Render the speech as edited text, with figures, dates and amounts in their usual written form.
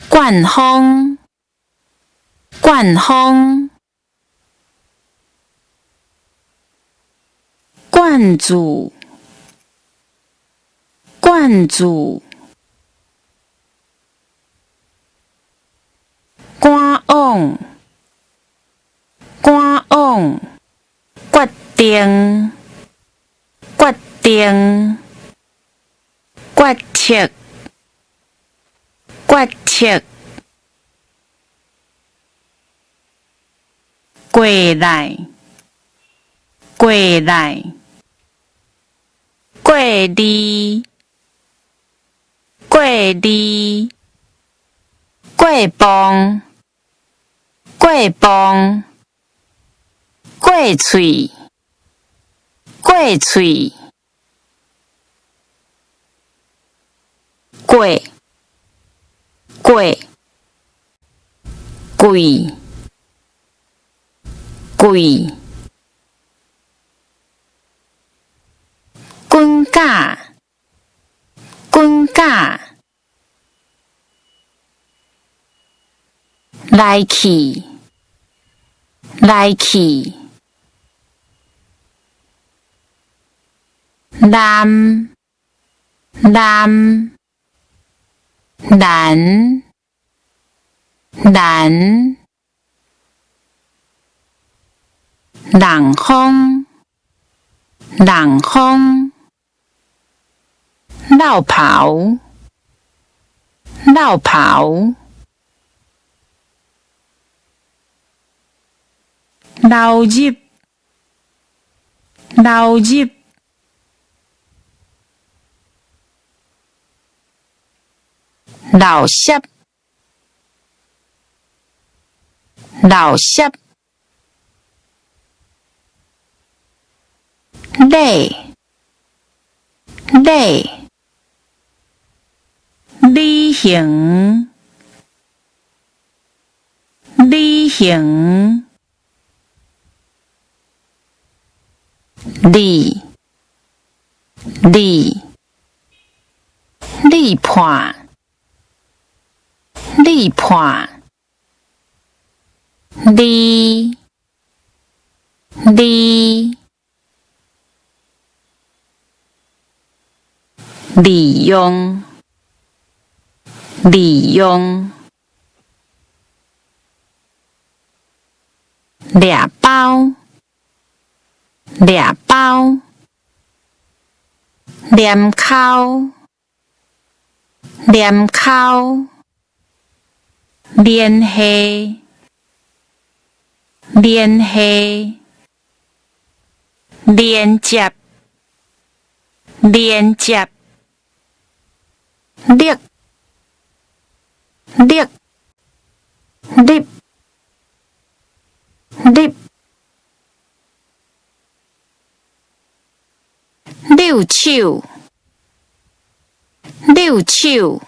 灌風，灌風，灌注，灌注，趕往，趕往，決定，決定，決策，決策，過來，過來，過濾，過濾，過磅，過磅，過喙，過喙，過，過，跪，跪，滾架，滾架，來去，來去，南，南，難，難，人風，人風，落跑，落跑，流入，流入，老圾，老圾，禮，禮，旅行，旅行，理，理，理判，理判，理，理，利用，利用，掠包，掠包，黏釦，黏釦，聯繫，聯繫，連接，連接，力，力，立，立，遛手，遛手。